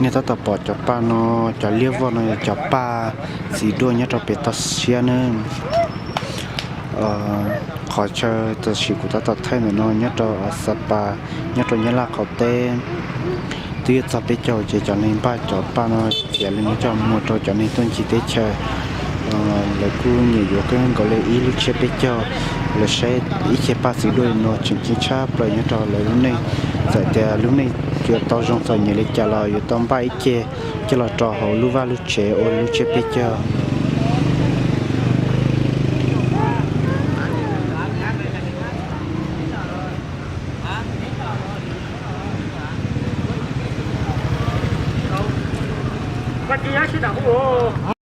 Nej tab tom pom cov paj no, cov liab vog no yog cov paj txiv duaj nyob rau pem toj siab nawb. Qhov chaw tam sim kuv tab tom thaij ntawm no nyob rau Xab Pas, nyob rau Nyab Laj qaum teb. Twb yuav txog peb caug ces cov neeg npaj cov paj no tias li no coj mus rau cov neeg tuaj ncig teb chaws. Lawv kuj nyiam yuav kawg nkaus li ib lub tsiab peb caug. Lawv saib ib ce paj txiv duaj no tseem ceeb tshaj plaws nyob rau lawv lub neej. Txawm tias lub neej yuav tau zoo txom nyem li cas los yuav tau npaj ib ce coj los rau hauv lub vaj lub tsev ua lub tsiab peb caug.